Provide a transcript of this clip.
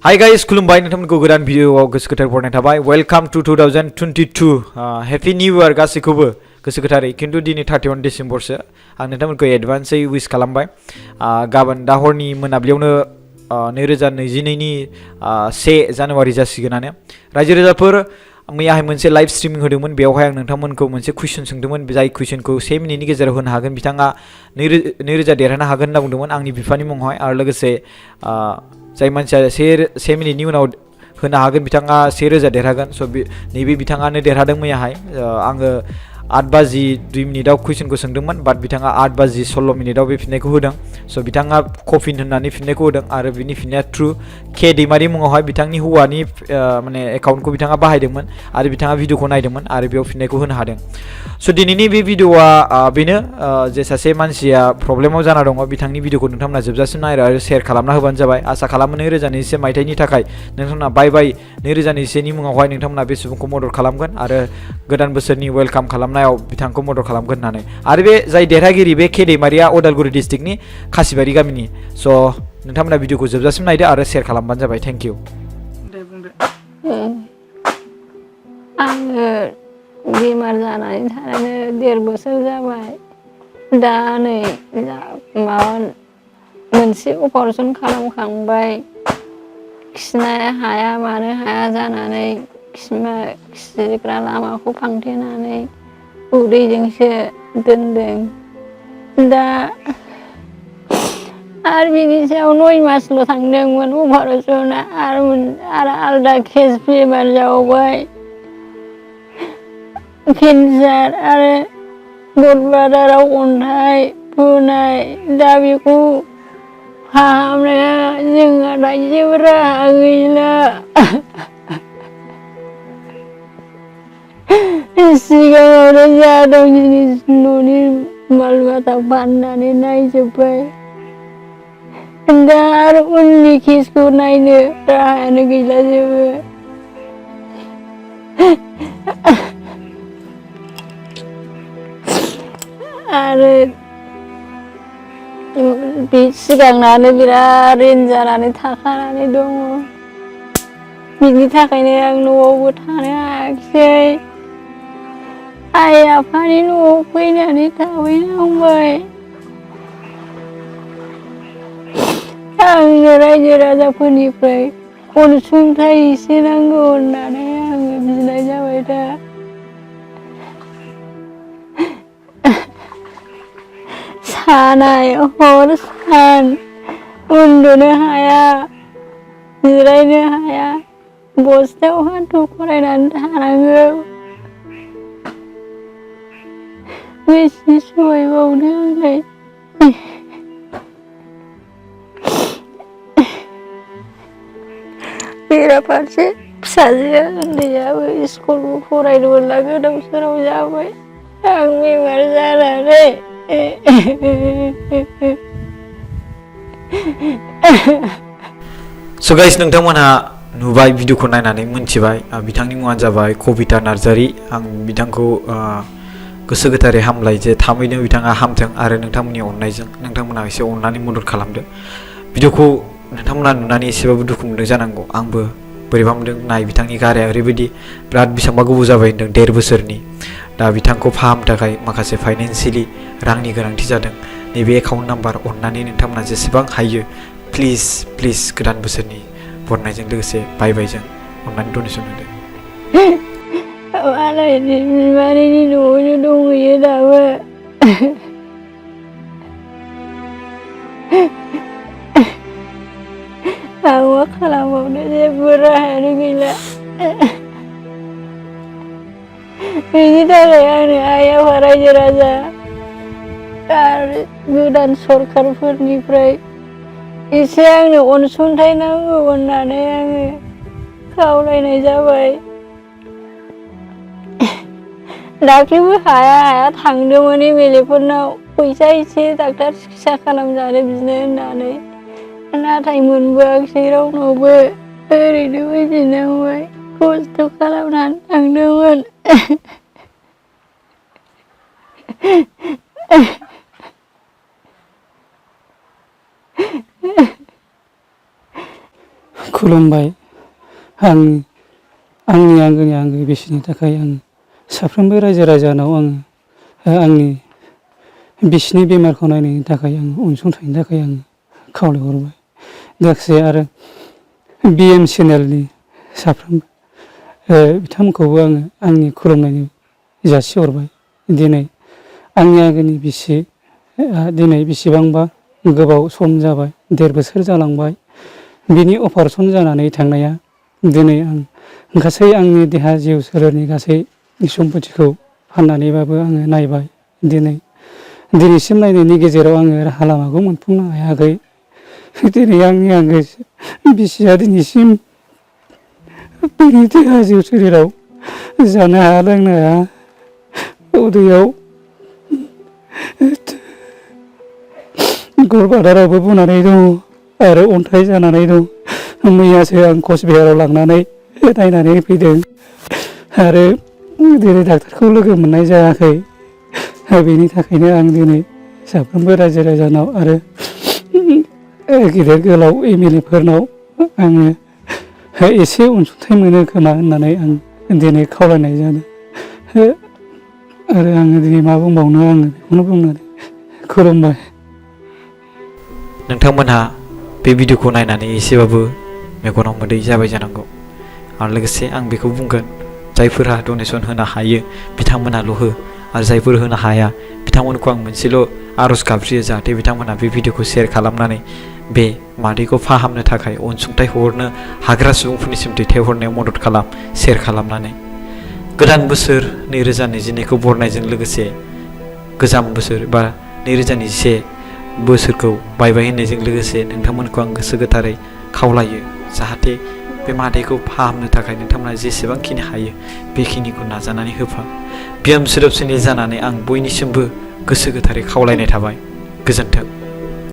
Hi guys, खुलुमबाय नोंथांमोनखौ गोदान भिडियोआव गोसो गोथार बरायनाय थाबाय। Welcome to 2022 happy new year गासैखौबो गोसो गोथारै। खिन्थु दिनै 31 डिसेम्बरसो आं नोंथांमोनखौ एडभान्सै विश खालामबाय। गाबोन दा हरनि मोनाबिलियावनो 2022 नि 1 जानुवारि जासिगोनानो। रायजो राजाफोर मैयाहाय मोनसे लाइभ स्ट्रिमिं होदोंमोन, बेवहाय आं नोंथांमोनखौ मोनसे कुइसन सोंदोंमोन, जाय कुइसनखौ 1 मिनिटनि गेजेराव होनो हागोन बिथाङा 2000 देरहानो हागोन होनना बुंदोंमोन आंनि बिफानि मुङावहाय। आरो लोगोसे जाय मानसिया 1 मिनिटनि उनाव होनो हागोन बिथाङा 1000 देरहागोन। स' नैबे बिथाङानो देरहादों मैयाहाय। आङो 8 बाजि 2 मिनिटआव कुइसनखौ सोंदोंमोन, बाट बिथाङा 8 बाजि 16 मिनिटआव बे फिननायखौ होदों। स' बिथाङा कफिन होननानै फिननायखौ होदों आरो बिनि फिननाया ट्रु। के दैमारि मुङावहाय बिथांनि हौवानि माने एकाउन्टखौ बिथाङा बाहायदोंमोन आरो बिथाङा भिडिअखौ नायदोंमोन आरो बेयाव फिननायखौ होनो हादों। स' दिनैनि बे भिडिअआ बेनो जे सासे मानसिया प्रब्लेमाव जाना दङ, बिथांनि भिडिअखौ नोंथांमोना जोबजासिम नायरो आरो शेयार खालामना होबानो जाबाय। आसा खालामो 2021 मायथाइनि थाखाय नोंथांमोना बाय 2021 नि मुङावहाय नोंथांमोना बे सुबुंखौ मदद खालामगोन आरो गोदान बोसोरनि वेलकाम खालामनायाव बिथांखौ मदद खालामगोन होननानै। आरो बे जाय देरहागिरि बे के दैमारिया उदालगुरि डिस्ट्रिक्टनि खासिबारि गामिनि। स' नोंथांमोना भिडिअखौ जोबजासिम नायदो आरो शेयार खालामबानो जाबाय। Thank you. दे बुंदो। आङो बेमार जानानै थानानै 1.5 बोसोर जाबाय। दा नै मोनसे अपारेसन खालामखांबाय। खिनो हाया मानो हाया जानानै खिग्रा लामाखौ फांथेनानै उदैजोंसो दोनदों। दा आरो बिनि सायाव 9 मासल' थांदोंमोन अपारेसना, आरो आलदा केस बेमार जाबावबाय, केन्सार आरो गलब्लाडाराव अन्थाइ बुनाय। दा बेखौ फाहामनाया जोंहा दा जेबो राहा गैला। सिगाङावनो जा दं जिनिस न'नि माल माथा फाननानै नायजोब्बाय। दा आरो उननि केसखौ नायनो राहायानो गैला जेबो। आरो बे सिगांनानो बिराद रिन जानानै थाखानानै दङ। बिनि थाखायनो आं न'आवबो थानो हायाखिसै। आइ आफानि न'आव फैनानै थाफैनांबाय। आंनो रायजो राजाफोरनिफ्राय अनसुंथाइ एसे नांगौ होननानै आङो बिनाय जाबाय। दा सानाय हर सान उन्दुनो हाया, जिरायनो हाया, बस्थायाव हान्थु खरायनानै थानांगौ। बेसे सहायबावनो आंलाय। बेराफारसे फिसाजोआ उन्दैयाबो स्कुलबो फरायनो मोनला, गोदाव सोराव जाबाय आं बेमार जानानै। स' गाइस, नोंथांमोनहा नुबाय, भिडिअखौ नायनानै मोनथिबाय। बिथांनि मुङानो जाबाय कबिता नार्जारी। आं बिथांखौ गोसो गोथारै हामलाय जे थाबैनो बिथाङा हामथों आरो नोंथांमोननि अननायजों नोंथांमोनहा एसे अननानै मदद खालामदो। भिडिअखौ नोंथांमोनहा नुनानै एसेबाबो दुखु मोनदों जानांगौ। आंबो बोरैबा मोनदों। नाय, बिथांनि गाराया ओरैबायदि बिराद बेसेबांबा गोबाव जाबाय होनदों, 1.5 बोसोरनि। दा बिथांखौ फाहामनो थाखाय माखासे फाइनान्सियेलि रांनि गोनांथि जादों। नैबे एकाउन्ट नाम्बार, अननानै नोंथांमोना जेसेबां हायो प्लिज गोदान बोसोरनि बरनायजों लोगोसे बायजों अननानै डनेसन होदो। मालायनि बिमानैनि न'आवनो दंहैयो दाबो। आं मा खालामबावनो, जेबो राहायानो गैला। बेनि थाखाय आंनो आइ आफा, रायजो राजा आरो गोदान सरखारफोरनिफ्राय एसे आंनो अनसुंथाइ नांगौ होननानै आङो खावलायनाय जाबाय। दाख्लैबो हाया थांदोंमोन MLA फोरनाव फैसा एसे डाक्टार सिकित्सा खालामजानो बिनो होननानै, नाथाय मोनबोआखिसै रावनावबो। ओरैनो फैफिननांबाय। खस्थ' खालामनानै थांदोंमोन। खुलुमबाय आंनि आंगोनि आंगो बिसिनि थाखाय आं साफ्रोमबो रायजो राजानाव आङो आंनि बिसिनि बेमारखौ नायनायनि थाखाय आं अनसुंथाइनि थाखाय आं खावलायहरबाय लोगोसे आरो BM चेनेलनि साफ्रोमबो बिथांमोनखौबो आङो आंनि खुलुमनायनि जासिहरबाय दिनै आंनि आंगोनि बिसि दिनै बेसेबांबा गोबाव सम जाबाय 1.5 बोसोर जालांबाय बिनि अपारेसन जानानै थांनाया दिनै आं गासै आंनि देहा जिउ सोलेरनि गासै सम्पथिखौ फाननानैबाबो आङो नायबाय दिनैसिम नायनायनि गेजेराव आङो राहा लामाखौ मोनफुंनो हायाखै दिनै आंनि आंगो बिसिया दिनैसिम बिनि देहा जिउ सोलेराव जानो हाया लोंनो हाया उदैयाव गलब्लादारावबो बुनानै दङ आरो अन्थाइ जानानै दं मैयासो आं कचबिहाराव लांनानै नायनानै फैदों आरो दिनै डाक्टारखौ लोगो मोननाय जायाखै बेनि थाखायनो आं दिनै साफ्रोमबो रायजो राजानाव आरो गेदेर गोलाव MLA फोरनाव आङो एसे अनसुंथाइ मोनो खोमा होननानै आं दिनै खावलायनाय जादों आरो आङो दिनै मा बुंबावनो आङो बेखौनो बुंनानै खुलुमबाय। नोंथांमोनहा बे भिडिअखौ नायनानै एसेबाबो मेगनाव मोदै जाबाय जानांगौ आरो लोगोसे आं बेखौ बुंगोन जायफोरहा डनेसन होनो हायो बिथांमोनाल' हो आरो जायफोर होनो हाया बिथांमोनखौ आं मोनसेल' आर'ज गाबज्रियो जाहाथे बिथांमोना बे भिडिअखौ शेयार खालामनानै बे मादैखौ फाहामनो थाखाय अनसुंथाइ हरनो हाग्रा सुबुंफोरनिसिम दैथायहरनायाव मदद खालाम शेयार खालामनानै गोदान बोसोर 2022खौ बरनायजों लोगोसे गोजाम बोसोर बा 2021 बोसोरखौ बाय बाय होननायजों लोगोसे नोंथांमोनखौ आं गोसो गोथारै खावलायो जाहाथे बे मादैखौ फाहामनो थाखाय नोंथांमोना जेसेबांखिनि हायो बेखिनिखौ नाजानानै होफा बिएम सोदोबसिनि जानानै आं बयनिसिमबो गोसो गोथारै खावलायनाय थाबाय। गोजोन्थों।